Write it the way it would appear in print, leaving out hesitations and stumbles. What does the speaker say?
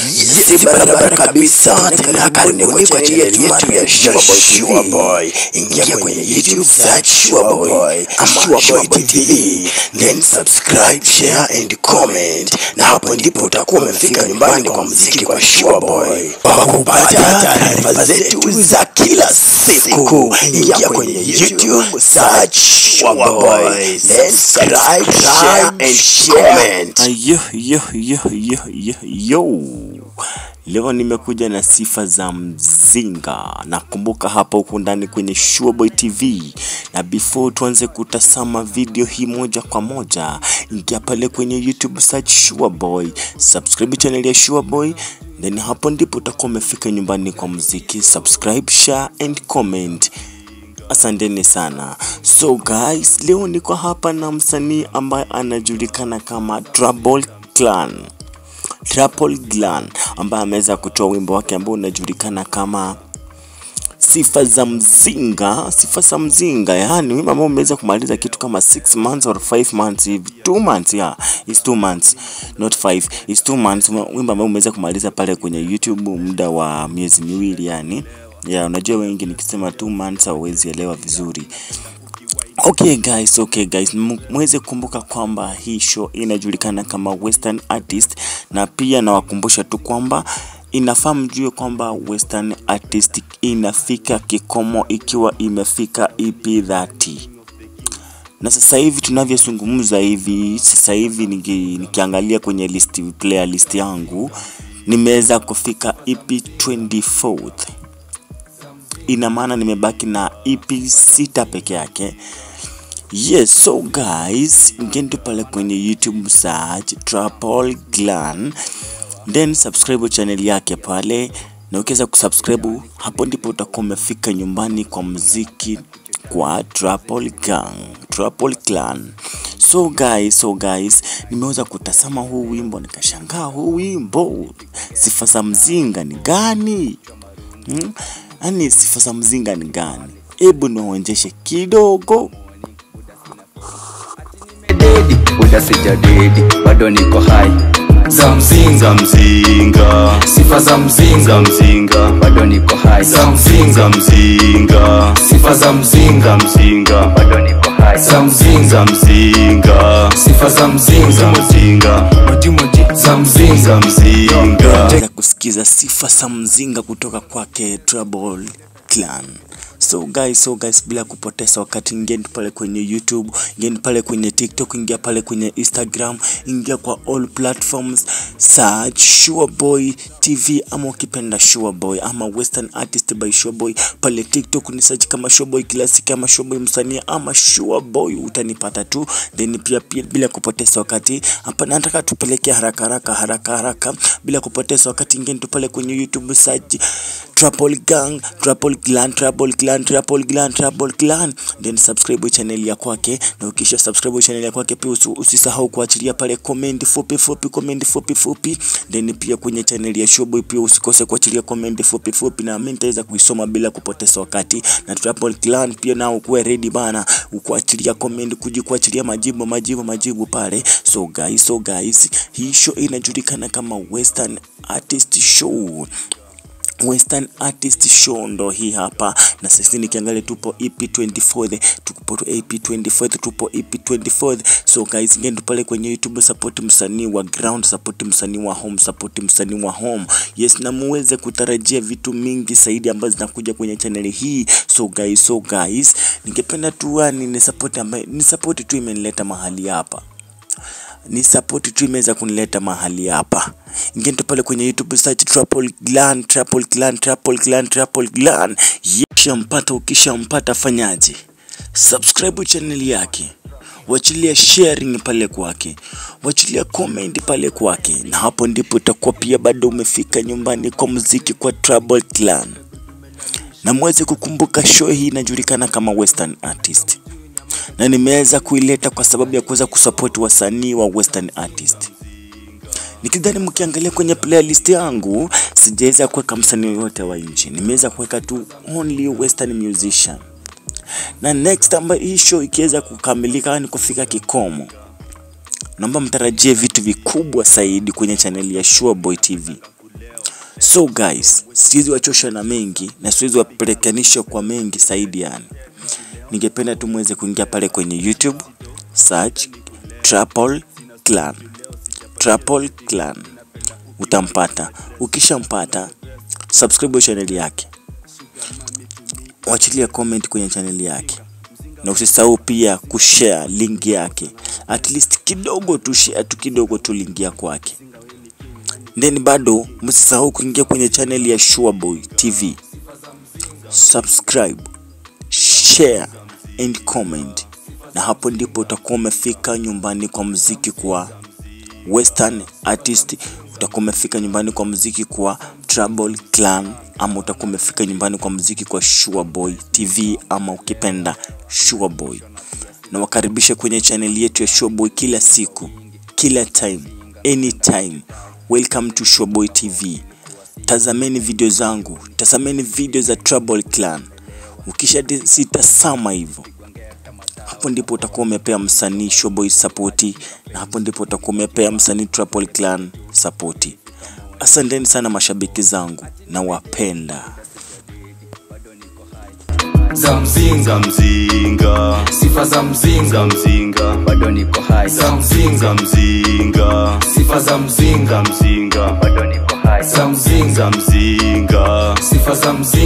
Si barabara kabisa tena, karibuni kwa chaneli yetu ya Sure Boy. Ingia kwenye YouTube, search Sure Boy ama Sure Boy TV, then subscribe, share and comment, na hapo ndipo utakuwa umefika nyumbani kwa muziki kwa Sure Boy. Kwa kupata taarifa zetu za kila siku, ingia kwenye YouTube, search Sure Boy, then subscribe, share and comment. Yo, yo, yo, yo, yo, yo. Leo nimekuja na sifa za mzinga. Nakumbuka hapa huku ndani kwenye Sure Boy TV. Na before tuanze kutazama video hii moja kwa moja, ingia pale kwenye YouTube, search Sure Boy, subscribe channel ya Sure Boy, then hapo ndipo utakuwa umefika nyumbani kwa muziki. Subscribe, share and comment. Asanteni sana. So guys, leo niko hapa na msanii ambaye anajulikana kama Trouble Clan. Trouble Clan ambaye ameweza kutoa wimbo wake ambao unajulikana kama Sifa za Mzinga. Sifa za Mzinga, yani wimbo ambao umeweza kumaliza kitu kama 6 months or 5 months hivi, 2 months, yeah, it's 2 months, not 5, it's 2 months. Wimbo ambao umeweza kumaliza pale kwenye YouTube muda wa miezi miwili yani. Yeah, unajua wengi nikisema 2 months hauwezi elewa vizuri. Okay guys, muweze kumbuka kwamba hii show inajulikana kama Western Artist, na pia nawakumbusha tu kwamba inafaa mjue kwamba Western Artist inafika kikomo ikiwa imefika EP 30. Na sasa hivi tunavyozungumza hivi, sasa hivi nikiangalia kwenye list, playlist yangu, nimeweza kufika EP 24. Ina maana nimebaki na EP 6 peke yake. Yes, so guys, ngende pale kwenye YouTube, search Trouble Clan, then subscribe channel yake pale, na ukiweza kusubscribe hapo ndipo utakuwa umefika nyumbani kwa muziki kwa Trouble Gang, Trouble Clan. So guys, nimeweza kutazama huu wimbo nikashangaa, huu wimbo sifa za mzinga ni gani? Yaani sifa za mzinga ni gani? Hebu niwaonyeshe kidogo. Dedi buda, sijadedi, bado niko hai. Za mzinga. Za mzinga. Sifa za mzinga. Za mzinga. Bado niko hai. Za mzinga. Za mzinga. Sifa za mzinga. Za mzinga. Bado niko hai. Za mzinga. Za mzinga. Sifa za mzinga. Za mzinga. Za mzinga. Za mzinga. Za kusikiza sifa za mzinga kutoka kwake Trouble Clan. So guys, bila kupoteza wakati, ingia pale kwenye YouTube, ingia pale kwenye TikTok, ingia pale kwenye Instagram, ingia kwa all platforms, search Sure Boy TV ama ukipenda Sure Boy ama Western Artist by Sure Boy. Pale TikTok ni search kama Sure Boy Classic ama Sure Boy msanii ama Sure Boy, utanipata tu. Then pia bila kupoteza wakati, hapa nataka tupeleke haraka haraka haraka haraka, bila kupoteza wakati, ingia tu pale kwenye YouTube, search Trouble Gang, Trouble Clan, Trouble Clan, Trouble Clan, Trouble Clan, then subscribe channel ya kwake, na ukisha subscribe channel ya kwake pia usisahau kuachilia pale comment fupi fupi, comment fupi fupi. Then pia kwenye channel ya Sure Boy pia usikose kuachilia comment fupi fupi, na mimi nitaweza kuisoma bila kupoteza wakati. Na Trouble Clan pia nao kuwe ready bana, ukuachilia comment, kuji kuachilia majibu majibu majibu pale. So guys, hii show inajulikana kama Western Artist Show. Western Artist Show ndo hii hapa, na sasa nikiangalia tupo EP24, tupo EP24, tupo EP24. So guys, ngendo pale kwenye YouTube, support msanii wa ground, support msanii wa home, support msanii wa home. Yes, na muweze kutarajia vitu mingi zaidi ambazo zinakuja kwenye channel hii. So guys, ningependa tu yani ni support ambaye ni support tu imenileta mahali hapa, ni support tu imeweza kunileta mahali hapa. Ingine pale kwenye YouTube, search Trouble Clan, Trouble Clan, Trouble Clan, Trouble Clan. Ukishampata, ukishampata fanyaje? Subscribe channel yake, wachilia sharing pale kwake, wachilia comment pale kwake, na hapo ndipo utakuwa pia bado umefika nyumbani kwa muziki kwa Trouble Clan. Na muweze kukumbuka show hii inajulikana kama Western Artist, na nimeweza kuileta kwa sababu ya kuweza kusupport wasanii wa Western Artist. Nikidhani mkiangalia kwenye playlist yangu sijaweza kuweka msanii yoyote wa nchi, nimeweza kuweka tu only western musician. Na next ambayo hii show ikiweza kukamilika, yani kufika kikomo, naomba mtarajie vitu vikubwa zaidi kwenye chaneli ya Sure Boy TV. So guys, siwezi wachosha na mengi na siwezi wapelekanisha kwa mengi zaidi yani. Ningependa tu muweze kuingia pale kwenye YouTube, search Trouble Clan. Trouble Clan. Utampata. Ukishampata, subscribe channel yake. Wachilia comment kwenye channel yake. Na usisahau pia kushare link yake. At least kidogo tu share tu kidogo tu link ya kwake. Then bado msisahau kuingia kwenye channel ya Sure Boy TV. Subscribe, share and comment. Na hapo ndipo utakuwa umefika nyumbani kwa muziki kwa Western Artist, utakuwa umefika nyumbani kwa muziki kwa Trouble Clan, ama utakuwa umefika nyumbani kwa muziki kwa Sure Boy TV, ama ukipenda Sure Boy. Na wakaribisha kwenye channel yetu ya Sure Boy kila siku, kila time, anytime. Welcome to Sure Boy TV. Tazameni video zangu, tazameni video za Trouble Clan. Ukisha sitazama hivyo, hapo ndipo utakuwa umepea msanii Sure Boy support, na hapo ndipo utakuwa umepea msanii Trouble Clan support. Asanteni sana mashabiki zangu, na wapenda. Za mzinga, Za mzinga, sifa za mzinga, za mzinga, bado niko hai, za mzinga, za mzinga, sifa za mzinga, za mzinga, bado niko hai, za mzinga, za mzinga. sifa za mzinga.